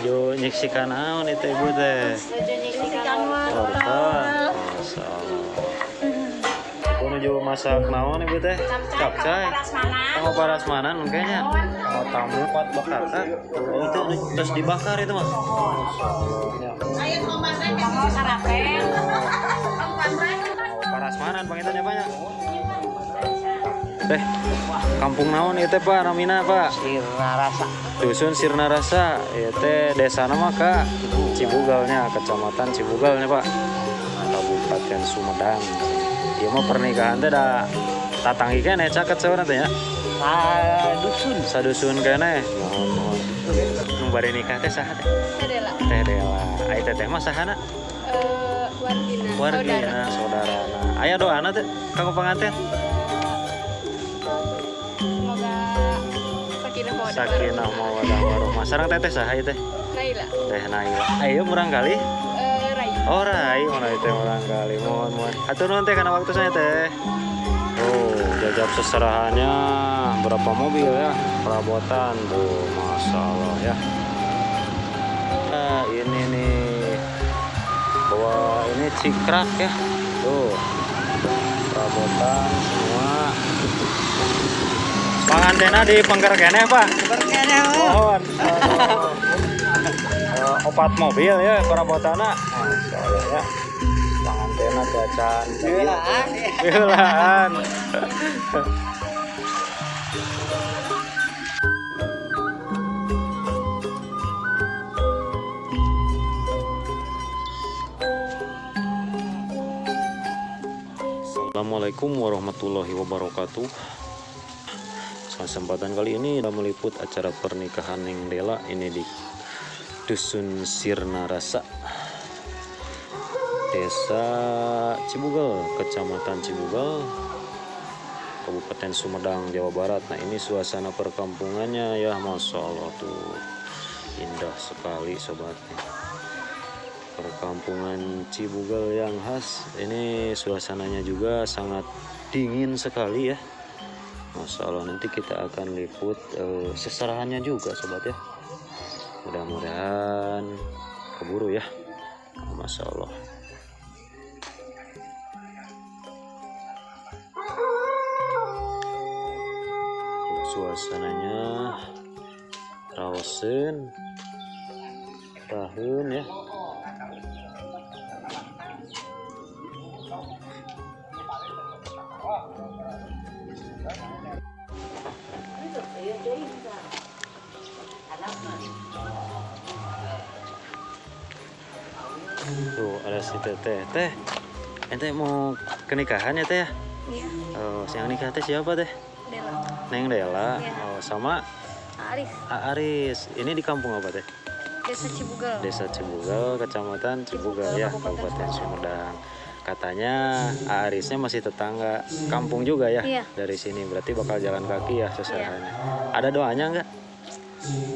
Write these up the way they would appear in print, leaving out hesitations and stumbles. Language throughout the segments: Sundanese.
Nuju nyiksikan naon itu ibu teh? Nuju nyiksikan wortel. Ibu nuju masak naon ibu teh? Capcay. Kanggo parasmanan kayaknya. Kanggo tamu pot bakar kan? Oh itu terus dibakar itu mah. Kanggo sarapen. Parasmanan pangitan ya banyak. Teh, kampung naon ieu teh Pak namina Pak? Sirnarasa. Dusun Sirnarasa, ieu teh desana mah ka Cibugalnya, kecamatan Cibugalnya Pak. Kabupaten Sumedang. Ieu mah pernikahan teh da tatanggi keneh caket saurna teh nya. Sadusun. Sadusun keneh. Mohon mohon. Nu bade nikah teh saha teh? Teh Dela. Teh Dela. Ai teteh mah sahana? Wargina. Wargina, saudarana. Aya doana teh kanggo panganten? Semoga sakinah mawaddah. Sakinah mawaddah warahmah. Sareng teteh saha ieu teh? Naila. Teh Naila. Ayo murangkalih? Rai. Oh, Rai, mana teh murangkalih. Mohon mohon. Hatur nuhun teh kana waktosna teh. Oh, jajab seserahannya berapa mobil ya? Perabotan tuh, masya Allah ya. Nah, ini nih, bawa ini cikrak ya, tuh perabotan semua. Pangantena di pengker keneh Pak. Mohon. Opat mobil ya perabotana. Masya Allah ya. Pangantena gacan. Geulaan. Geulaan. Assalamualaikum warahmatullahi wabarakatuh. Kesempatan kali ini kita meliput acara pernikahan Neng Dela ini di Dusun Sirnarasa, Desa Cibugal, Kecamatan Cibugal, Kabupaten Sumedang, Jawa Barat. Nah ini suasana perkampungannya ya, masya Allah tuh indah sekali sobat. Perkampungan Cibugal yang khas. Ini suasananya juga sangat dingin sekali ya. Masya Allah, nanti kita akan liput seserahannya juga sobat ya. Mudah-mudahan keburu ya. Masya Allah. Suasananya rawasen tahun ya. Tuh ada si teteh. Teh, ente mau kenikahan ya teh ya? Iya. Oh, yang nikah teh siapa teh? Dela. Neng Dela. Iya. Oh, sama Aris. Aris. Ini di kampung apa teh? Desa Cibugal. Desa Cibugal, Kecamatan Cibugal ya, Kabupaten Sumedang. Katanya Arisnya masih tetangga kampung juga ya? Iya. Dari sini berarti bakal jalan kaki ya seserahannya. Iya. Ada doanya nggak?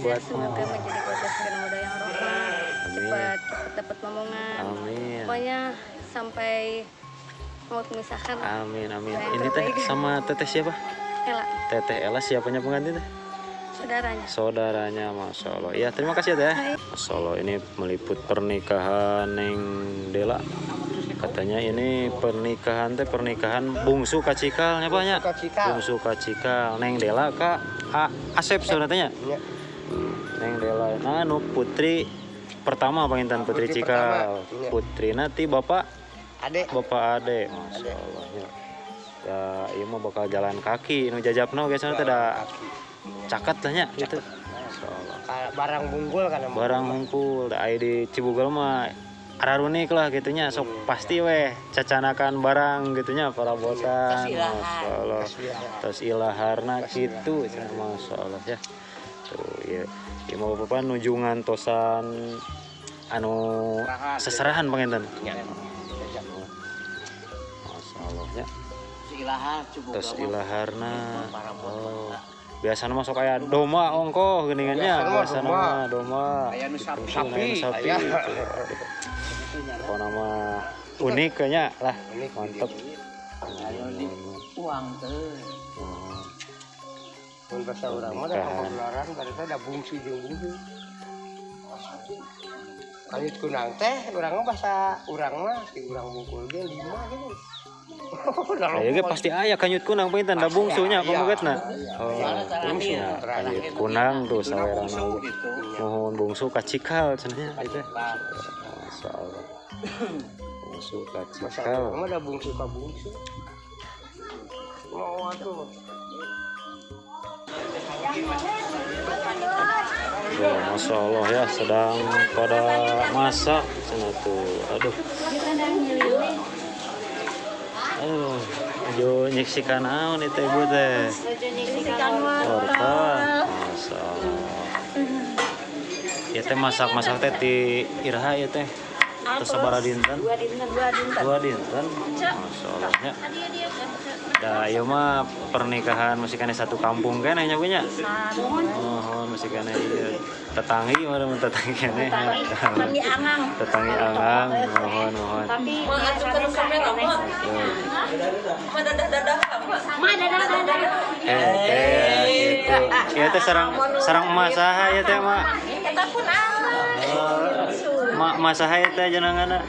Buat ya, semoga menjadi keluarga sakinah mawaddah yang warahmah, cepat dapat momongan. Amin. Pokoknya sampai maut memisahkan. Amin amin. Ini teh sama teteh siapa? Ella. Teteh Ella siapanya pengantin teh? Saudaranya. Saudaranya, masya Allah. Ya terima kasih ya teh. Masya Allah, ini meliput pernikahan Neng Dela. Katanya ini pernikahan teh pernikahan bungsu kacikalnya banyak. Bungsu kacikal Neng Dela kak Asep saudaranya. Iya. Neng Dela. Nah, nu putri pertama pangintan putri Cikal. Putri nanti Bapak Ade. Bapak Ade. Masya Allah ya. Ya, ieu mah bakal jalan kaki nu jajapna geus teh da caket lah nya gitu. Masya Allah. Barang bungkul kan. Barang bungkul da aya di Cibugal mah ararunik lah gitunya, sok pasti weh cacanakan barang gitunya perabotan. Masya Allah. Terus ilaharna gitu, masya Allah ya. Tuh ya, ya mau bapak nuju ngantosan anu seserahan panginten. Masya Allah ya. Terus ilaharna. Oh. Biasanya masuk kayak doma ongkoh geningannya, biasanya mah doma. Sapi, sapi. Pokoknya mah unik kayaknya lah, mantep. Uang tuh. Mun bahasa urang mah da pagelaran berarti da bungsu jeung bungsu. Kanjut kunang teh urang mah bahasa urang mah di urang bungkul ge 5 gitu. Aya ge pasti aya kanjut kunang panginten da bungsunya pamegetna. Oh, bungsu kanjut kunang tuh sawerana. Mohon bungsu kacikal cenah nya ieu teh. Masyaallah. Bungsu kacikal. Mah da bungsu ka bungsu. Mau atuh. Ya, Masya Allah ya, sedang pada masak sana tuh. Aduh. Aduh, ayo nyaksikan naon itu ibu teh. Wortel. Masya Allah. Ya teh masak-masak teh di iraha ya teh. Terus sabaraha dinten? Dua dinten. Dua dinten. Masya Allah ya. Da ieu mah pernikahan masih kene satu kampung keneh nya nya. Mohon masih kene ieu tetangi mah mun tetangi keneh. Tetangi angang. Tetangi angang, mohon mohon. Tapi mah dadah-dadah. Mah dadah-dadah. Gitu. Ieu teh sareng sareng emak saha ieu teh mak? Eta pun aman. Mak mak saha ieu teh jenenganna?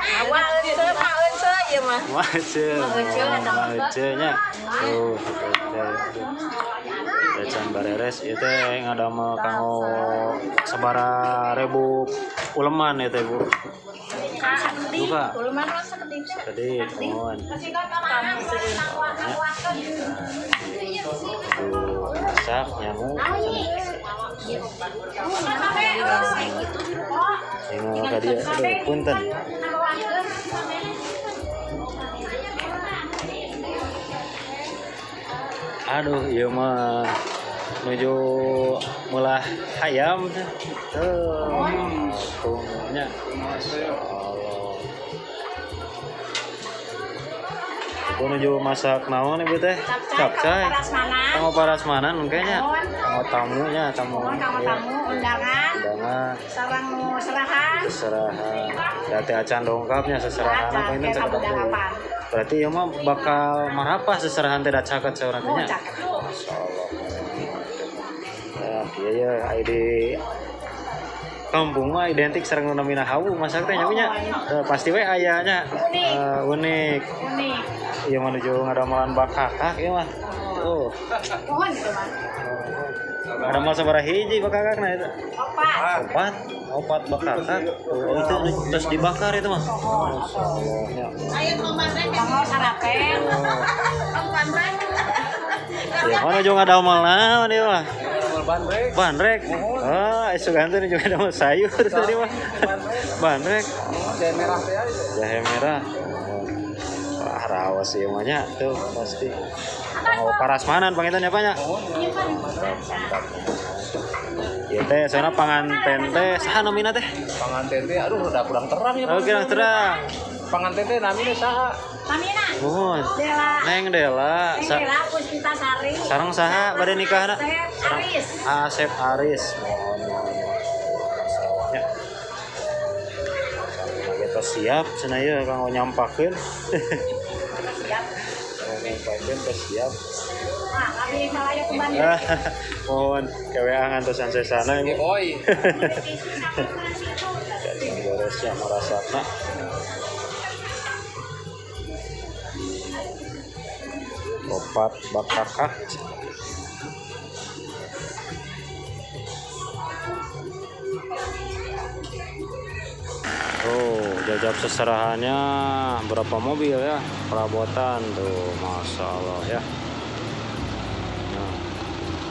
Awak eunce, mak eunce ieu mah. Mak eunce. Mak eunce nya. Tuh, teh. Can bareres ieu teh ngadamel kanggo sabaraha ribu uleman ieu teh, Bu. Buka. Uleman mah sakedik. Sakedik, mohon. Tuh, masak nyangu. Ini ka dieu, aduh, punten. Aduh, ieu mah nuju meulah hayam teh. Tuh, nya. Masyaallah. Ibu nuju masak naon ibu teh? Capcay. Kanggo parasmanan engke nya. Kanggo tamunya, tamu. Kanggo tamu undangan. Undangan. Sareng nu serahan. Seserahan. Da teh acan dongkapnya seserahan apa ini caket. Berarti ieu mah bakal marapah seserahan teh da caket saurang teh nya. Masyaallah. Ya, iya ya, aya di kampung mah identik sareng nu namina hawu masak teh nya nya. Pasti we aya nya. Unik. Unik. Ieu mah nuju ngadamelan bakakak ieu mah. Tuh. Mohon gitu mah. Ngadamel sabaraha hiji bakakakna eta? Opat. Opat. Opat bakakak. Oh, itu terus dibakar itu mah. Masyaallah nya. Kanggo sarapen. Ya, mana juga ngadamel naon ieu mah? Bandrek. Bandrek. Ah, isukan teh juga damel sayur tadi mah. Bandrek. Jahe merah teh. Jahe merah. Wah, rawas ieu mah nya tuh pasti. Kanggo parasmanan panginten ya, Pak nya? Mantap. Ieu teh soalna panganten teh saha namina teh? Panganten teh aduh udah kurang terang ya. Oh, kurang terang. Panganten teh namina saha? Namina. Mohon. Dela. Neng Dela. Neng Dela Puspita Sari. Sareng saha bade nikahna? Asep Aris. Asep Aris. Mohon mohon. Masalahnya. Kita siap cenah ieu kanggo nyampakeun. Siap. Nyampakeun teh siap. Nah, kami malaya kembali. Mohon KWA ngantosan sesana ibu. Oi. Beresnya marasakna. Opat bakakak. Oh, jajab seserahannya berapa mobil ya? Perabotan tuh, masya Allah ya. Nah,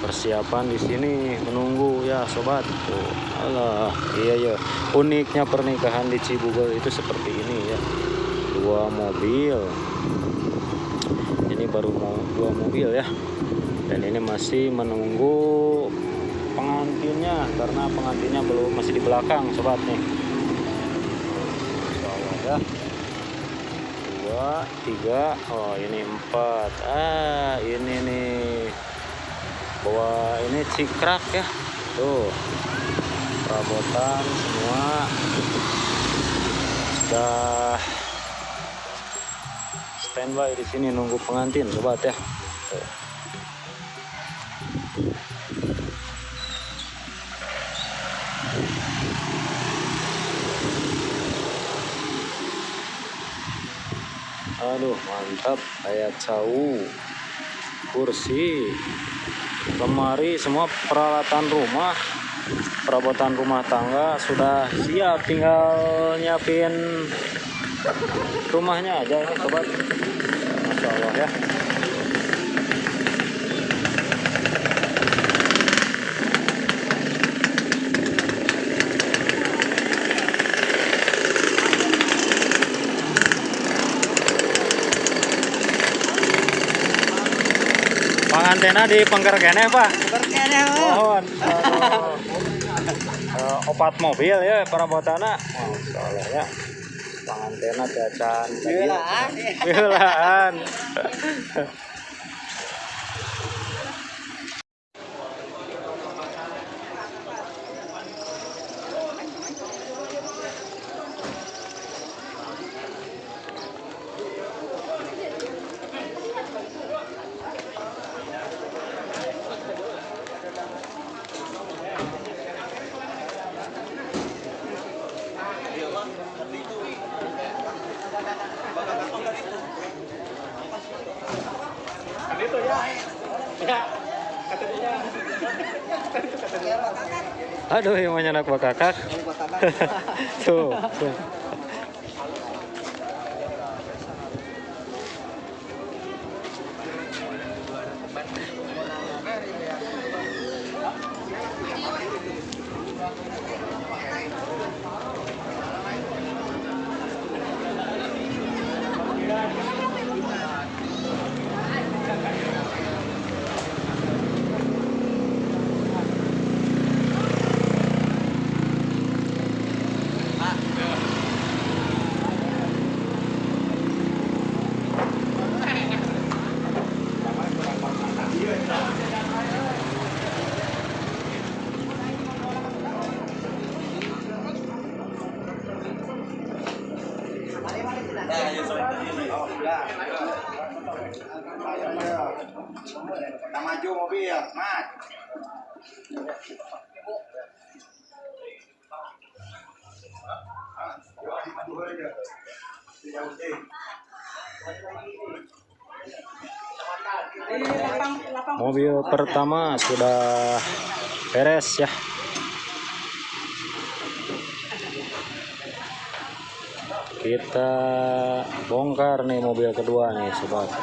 persiapan di sini menunggu ya sobat. Tuh, alah, iya ya. Uniknya pernikahan di Cibugel itu seperti ini ya. Dua mobil. Ini baru mau dua mobil ya. Dan ini masih menunggu pengantinnya karena pengantinnya belum, masih di belakang sobat nih. Ya. 2, 3, oh ini 4. Ah, ini nih. Bawa ini cikrak ya. Tuh. Perabotan semua sudah standby di sini nunggu pengantin sobat ya. Tuh. Aduh, mantap. Kayak cau, kursi, lemari, semua peralatan rumah, perabotan rumah tangga sudah siap, tinggal nyiapin rumahnya aja ya sobat. Masya Allah ya. Pangantena di pengker keneh, Pak. Pengker keneh. Mohon. Opat mobil ya perabotana. Masya Allah ya. Pangantena cacan. Geulaan. Geulaan. Aduh, yang mau nyenak bakakak. Tuh, tuh. Maju mobil, mat. Mobil pertama sudah beres ya. Kita bongkar nih mobil kedua nih sobat.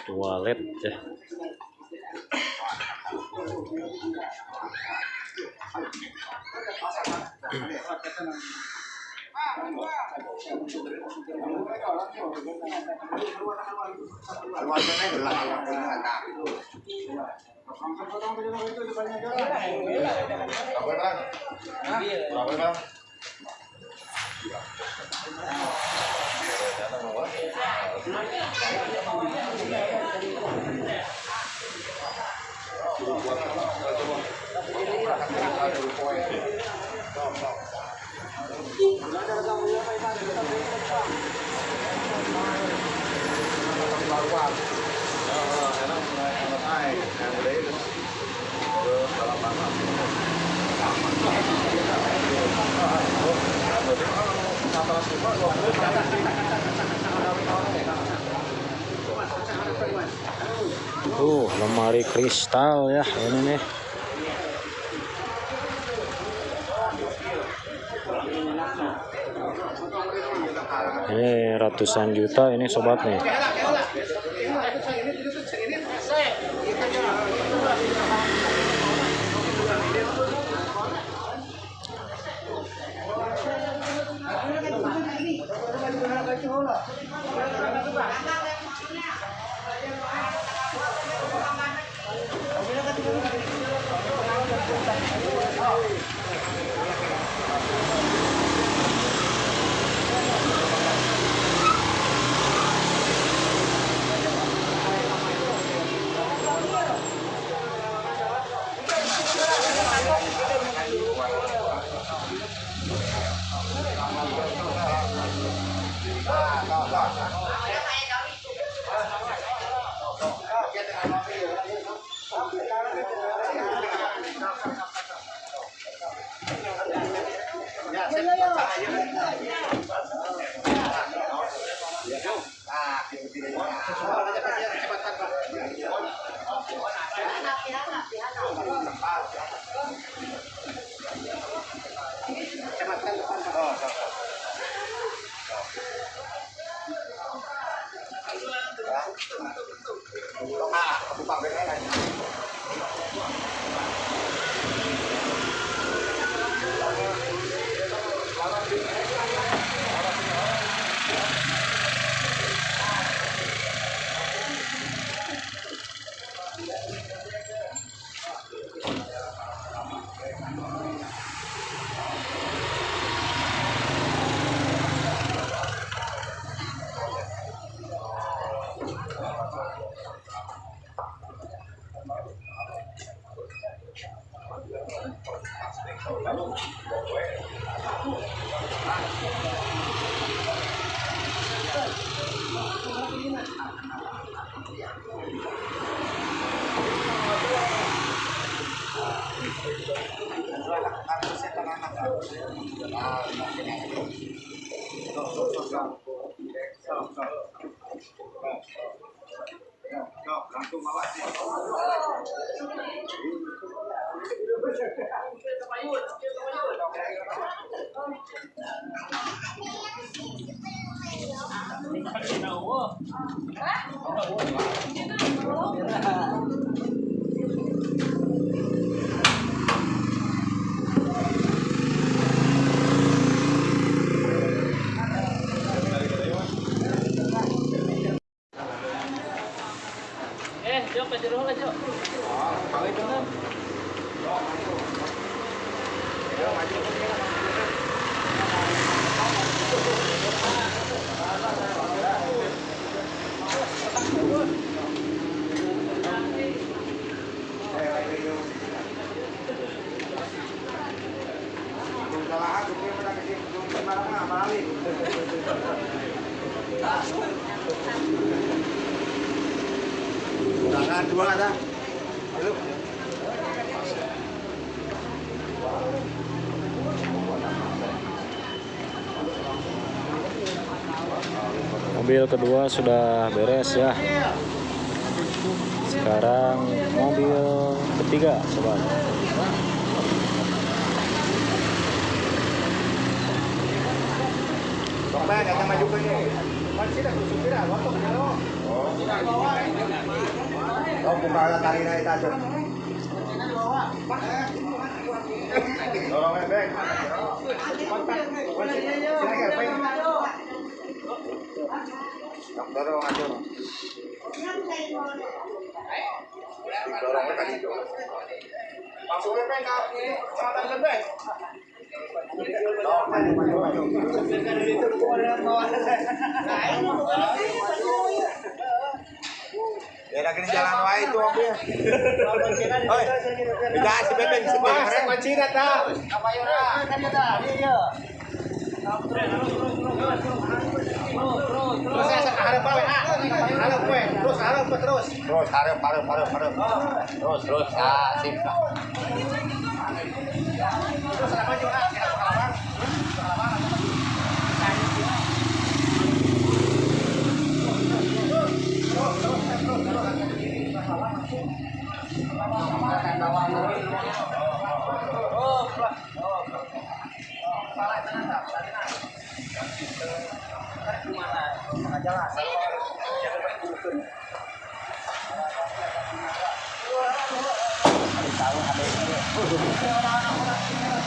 Toilet ya. Lemari kristal ya ini nih. Ini ratusan juta ini sobat nih. Dua ada. Mobil kedua sudah beres ya. Sekarang mobil ketiga, sobat. Oh, buka tali naik aja. Dorong beng. Dorong aja. Dorong tadi itu. Langsung beng ke kecamatan Lembeng. Dorong maju maju maju. Ya lagi di jalan wae itu mobil. Oi. Tidak si Beben si Beben kuncina tah. Terus saya harap we. Harap we. Terus harap terus. Terus harap harap harap harap. Terus terus. Ah, sip. Terus maju ah,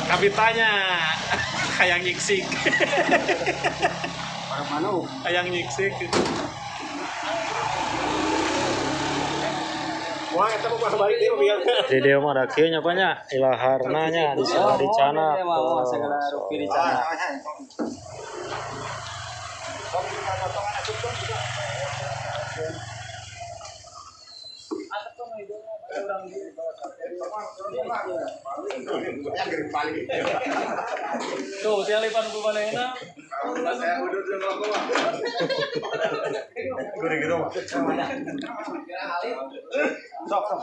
Kami tanya, kayak nyiksik. Kayak nyiksik. Di dia mah ada kieu nya nya ilaharna nya di segala dicana. Segala rupi dicana. Tuh, tiap lipan manehna. Saya udah gitu. Sok sok.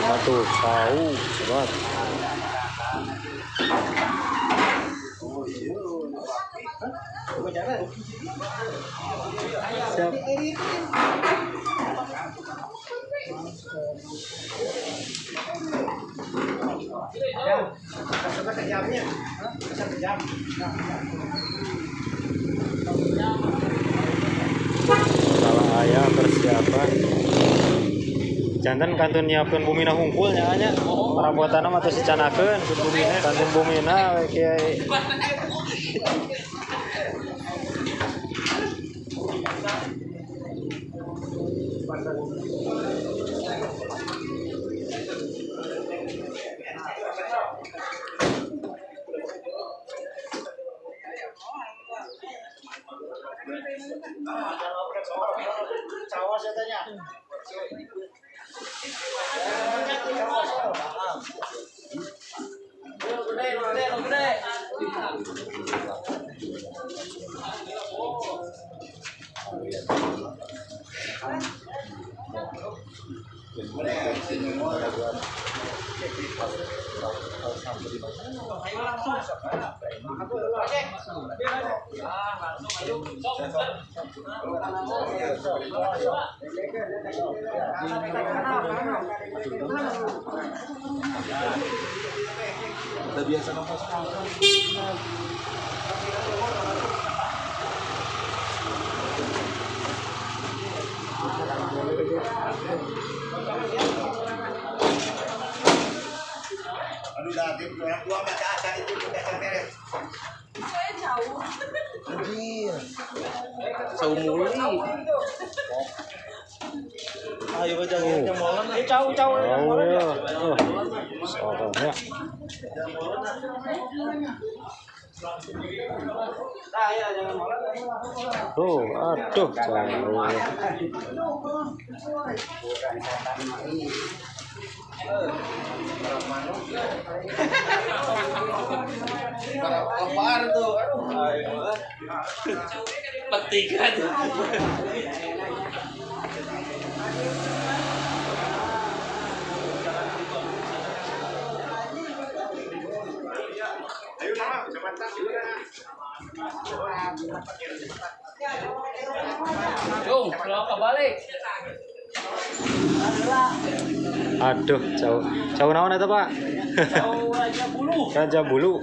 Satu tahu sobat. Siap. Salah ayah persiapan. Jantan kantun nyiapkeun bumina hungkul nya nya. Parabotanna mah tos dicanakeun kantun bumina we kiai. Tuh, aduh, jauh. Petikan. Jung, kebalik. Aduh, jauh. Jauh naon eta, Pak? Jauh Raja Bulu. Raja Bulu.